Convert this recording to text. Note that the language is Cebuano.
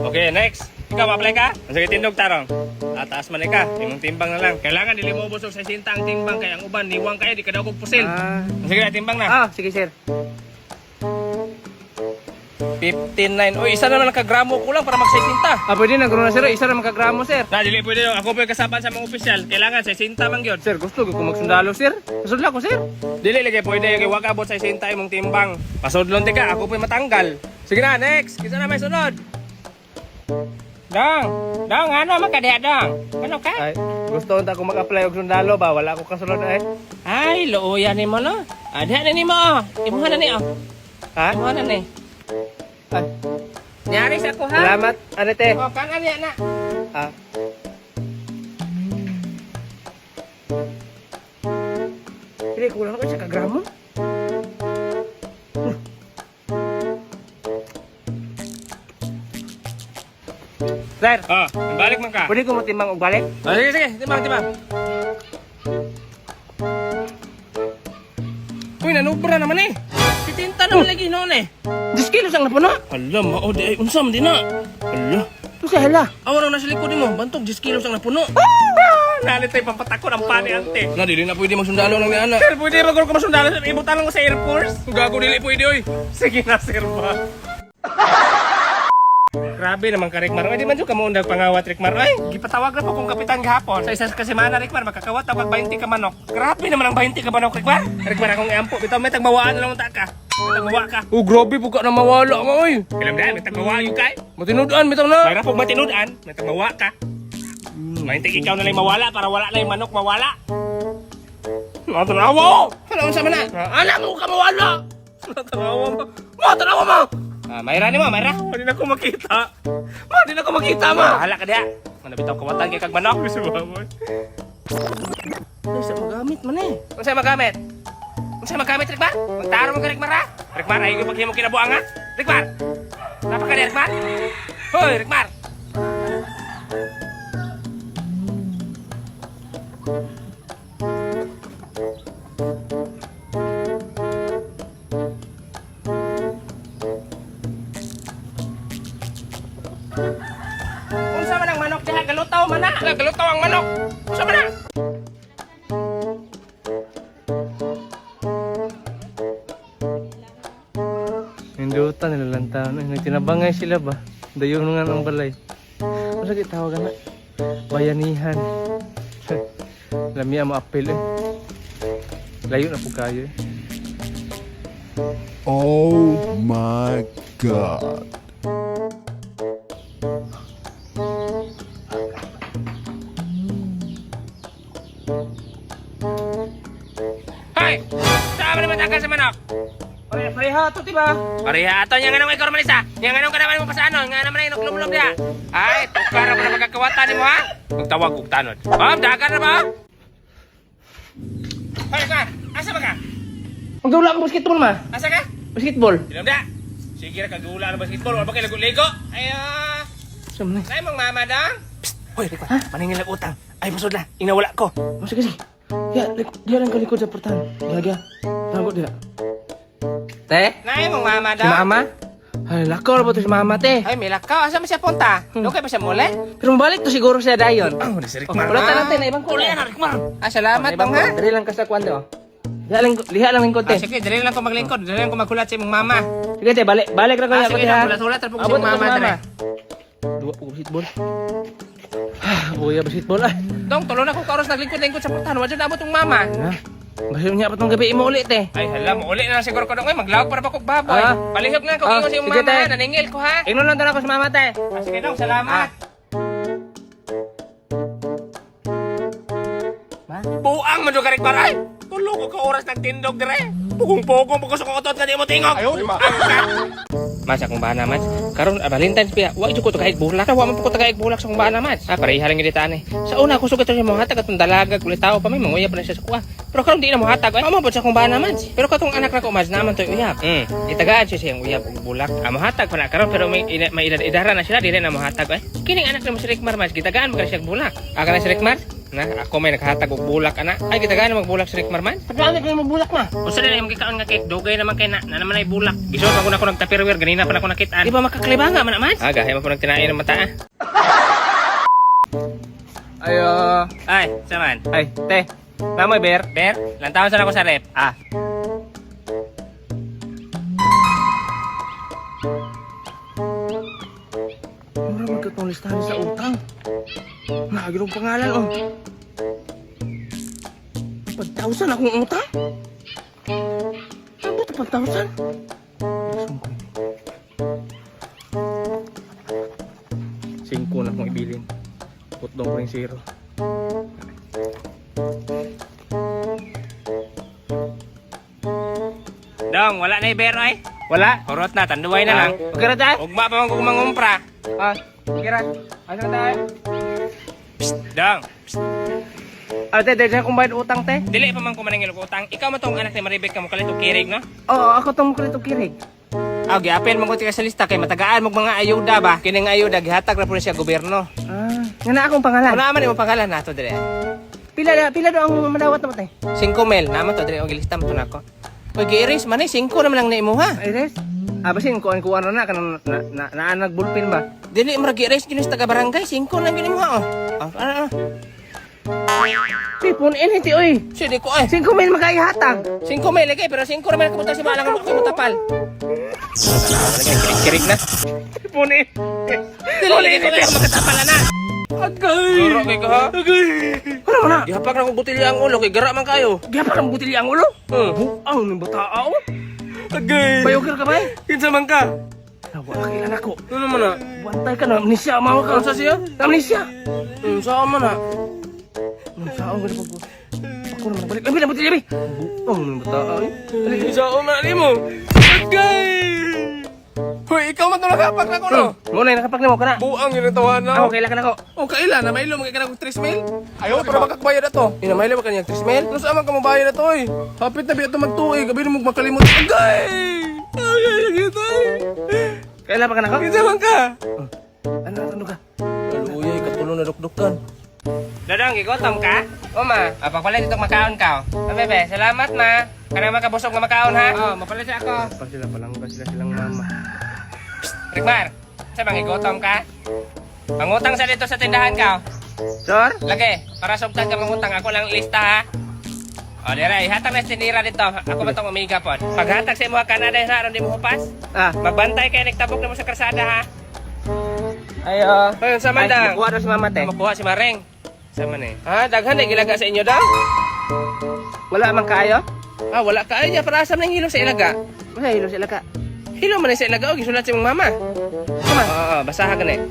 Okay, next. Ikaw, ma-apply ka? Ang sige, tindog tarong. Ah, taas man ka. Imong timbang na lang. Kailangan dili mo ubos og 60 ang timbang kay ang uban niwang kayo di ka daw og pusil. Ah, Sige na, timbang na. ah, sige sir. 59. Uy, isa naman nakagramo kulang para mag 60. Ah, pwede na na sir. Isa ra makagramo sir. Na, dili pwede. Ako pa kasapan sa mga opisyal. Kailangan 60 man gyud. Sir, gusto ko magsundalo sir. Pasudla ko sir. Dili lagi pwede kay wag abot sa 60 imong timbang. Pasudlon ti ka, ako pa matanggal. Sige na, next. Kinsa na may sunod? Dong, dong, ano man ka diha, dong? Ano ka? Ay, gusto unta ko mag-apply og sundalo ba? Wala ko kasulod ay. Ay, luoya nimo no. Ah, diha na nimo oh. Imuha na ni oh. Ha? Imuha na ni. Ay, Nyari sa ako ha. salamat, ano te? Oh, kanan niya na. Ah. Hindi, kulang ko sa kagramo. Sir, Oh, balik man ka. pwede ko mo timbang og balik? Ah, sige, sige, timbang, timbang. Uy, nanubra naman eh. Si Tinta naman lagi noon eh. 10 kilos ang napuno. Hala, mao di ay unsa man di na. Hala. Ito sa hala. Awa na nasa likod nimo, bantog 10 kilos ang napuno. Nalit tayo pampatakot ang pani ante. Na dili na pwede magsundalo nang niana. Sir, pwede ba ko masundalo sa ibutan lang ko sa Air Force? Gago dili pwede oy. Sige na, sir ba? Grabe naman ka, Rikmar. Ay, di man dyan ka maundag pangawat, Rikmar. Ay, gipatawag na po kong kapitan gahapon. Sa isa ka semana, Rikmar, makakawat ako 20 ka manok. Grabe naman ang 20 ka manok, Rikmar. Rikmar, akong iampo. Bitaw, may tagmawaan na lang ta ka. May tagmawa ka. Oh, grabe po ka na mawala mo oy. Kailan ba? May tagmawa yun kay? Matinud-an bitaw na. Mayroon pong matinudan, may tagmawa ka. Mahintig ikaw na lang mawala para wala na yung manok mawala. Matanawa. Ano unsa man na? Anak mo ka mawala. Matanawa mo. Matanawa mo. Ah, mayra ni mo, mayra. Di na ko makita. Ma, di na ko makita ma. Bahala ka diha. Manabitaw kawatan kay kag manok. Gusto ba mo? Ay, sa magamit man eh. Unsa magamit? Unsa magamit, Rikmar? Magtaro mo ka, Rikmar, ha? Rikmar, ay ko paghimo kinabuang, ha? Rikmar! Napa ka ni Rikmar? Hoy, Rikmar! Unsa man ang manok diha? Galutaw man na! Galutaw ang manok. Unsa man na? Nindutan nila lang taon. Ay, nagtinabangay sila ba? Dayon nga ng balay. Ano sa tawagan na? Bayanihan. Lamia mo apil eh. Layo na po kayo eh. Oh my God. Hoy! Saan man naman tagal sa manok? Pare, pareha to, diba? Pareha ato niya nga nang ikaw naman isa. Nga nga ka naman mo pa sa ano, nga naman ay naglumlum diha. Ay, tukar ako na magkakawatan nimo ha. Magtawag og tanod. Ma'am, dagan na ba? Hoy ka, asa ba ka? Magdula ka basketball ma. Asa ka? Basketball. Dilam da. Sige ra kagula ng basketball, wala ba kay ligo-ligo? Ay, ah, Saan man eh? nay mong mama dang. Psst, hoy, Rico, maningil ang utang. Ay, pasod na, inawala ko. Oh, sige, sige. Ya, diya lang kalikod sa portahan. Diya, diya. Tago diya. Te? Nay mong mama Si dang. mama? Ay, lakaw na ba to si mama, te? Ay, milakaw, asa man siya punta? Doon kay pa siya muli? Pero mabalik to siguro siya dayon. Oh, di si Oh, Rikmar. wala tanan te, naibang ko. Uli na Rikmar. Ah, salamat Naibang dong ha. ko. Dali lang ka sa kwan do. Diha lang, liha lang lingkod Ah, te. sige, dali lang ko maglingkod, dali lang ko maghulat sa imong mama. Sige te, balik, balik ra ko Ah, ya sige ko lang, ha. hulat-hulat ra po ko sa Abot imong na ko mama sa dere. Duwa ko basketball. Ah, buya basketball ah. Dong, tulo na ko ka oras naglingkod-lingkod sa portahan. Wa jud naabot yung mama. Ha? Basin niya pa tong gabi imo ulit te. Ay hala, mauli na lang siguro ko dong. Ay, maglawag para ba kog baboy. Ah. Palihog na ko Ah, ingon sa imong sige, mama, te. ha? Naningil ko ha. Ingnon lang tanan ko sa mama te. Ah, sige dong, salamat. Ma? Buang man jud ka Rikmar ay. Tulo ko ka oras nagtindog dire. Pugong-pugong po ko sa kutot nga di mo tingog. Ayaw, di ma. Mas akong bana mas. Karon ah, Valentine's pa, wa jud ko tagaig bulak. Wa man po ko tagaig bulak sa akong bana mas. Ah, pareha lang gyud eh. Sa una ko sugat sa mga hatag atong dalaga kulit tao pa may manguya pa na siya sa kuha. Pero karon di na mo hatag. Ay, mao sa akong bana mas. Pero katong anak nako mas naman toy uyab. Itagaan siya siyang uyab og bulak. Ah, mohatag pa na karon pero may ina, may edad-edara na sila dili na mohatag ay. Kining anak nimo si Rikmar mas gitagaan mo ka siya og bulak. Ah, kana si Rikmar? Na, ako may naghatag og bulak ana. Ay gitagaan magbulak si Rick Marman. Pagkaan kayo mabulak na. Usa na imong gikaon nga cake, dugay naman kay na, na naman ay bulak. Gisuot ako na ako nagtapirwer ganina pa na ako nakitaan. Di ba makaklibanga man man? Ah, gahay man po nagtinain ng mata ah. Ayo. Ay, saman. Ay, te. Namoy beer. Ber, lantawan sa ako sa rep. Ah. Mura magkatong listahan sa utang. Nagirong pangalan oh. 5,000 akong utang? Ano ba 5,000? Singko na akong ibilin. Putdong ko rin zero. Dong, wala na ber ay. Wala? Horot na, tanduay na lang. Okay ra tayo? Ugma pa man kung mangumpra. Ah, okay ra. Ano na tayo? Psst, dong. Psst. Ah, te, te, akong bayad utang, te. Dili pa man ko manangil og utang. Ikaw man tong anak ni Maribek ka mo kalit og kirig, no? Oo, ako tong mukalit og kirig. Aw, giapil man ko tika sa lista kay matagaan mo mga ayuda ba. Kining ayuda gihatag ra po ni siya gobyerno. Ah, nga na akong pangalan. Una man imong pangalan nato dire. Pila pila do ang madawat na mo, te? 5 mil naman to dire og gilista mo to nako. Oy, gi-erase man eh, 5 naman lang na imuha. Ay, res. Ah, basin kuan kuan na kanang na na, na, na bullpen ba? Dili mo gi-erase gyud sa taga barangay, 5 lang gyud imuha oh. Ah, ano ah. Tipon in hindi oy. Sige ko ay. 5 mil makaihatag. 5 mil lagi pero 5 naman kabuta si malang mo matapal. Kirig na. Tipon in. Dili lagi ko kayo makatapal na. Agay! Garo kay ka ha? Agay! Ano man na? Gihapak na kong butilya ang ulo kay gara man kayo. Gihapak ang butilya ang ulo. Hmm. Buang ng bata oh. Agay! Bayogir ka ba? eh? Kinsa man ka? Wala kailan ako. Ano man na? Bantay ka na amnesia mama ka. Unsa siya? Amnesia. Saan man na? Nung saan ka na pag ako naman nagbalik. Ay, butilya bi. Buang ng bata eh. Saan man na mo? Agay! Hoy, ikaw man itong nakapak na ko, no? Mo na nakapak nimo kana. Buang yun ang tawahan na. Ako kailan ka nako. Oh, kailan na mailo mga kanang 3 mil? Ayaw para makakbayad ato. Ina mailo ba kanyang 3 mil? Nus aman ka mobayad ato oy. Hapit na biya to magtuig, gabi mo makalimot. Agay! Agay lagi to. Kailan pa ka nako? Kinsa man ka? Ano ano ka? Kaluyay katulong na dukdukan. Dodong, gigutom ka? O ma, ah, pagpalit itong makaon ka. Oh. Ah, bebe, salamat ma. Kanang makabusog nga makaon ha. Oh, mapalit siya ako. Pa sila palangga sila silang mama. Rigmar, sa bang gigutom ka? Mangutang sa dito sa tindahan ka. oh. Sir? Lagi, para sugtan ka mangutang, ako lang lista ha. O, dira, ihatag na sa tindira dito. Ako ba itong umiga po? Paghatag sa imuha Canada, sa aron di mo hupas. Ah. Magbantay kay nagtabok na mo sa karsada ha. Ayo. Ayun sa man Ay, dang. Kuha daw si mama te. Makuha si Mareng. Sa man eh. Ha, daghan na gilaga sa inyo daw. Wala man kaayo? Ah, wala ka ay niya para asam nang hilo sa ilaga. Masa hilo sila ka. Hilo man ni sa ilaga og gisulat sa imong mama. Sama. Oo, basaha ka na eh.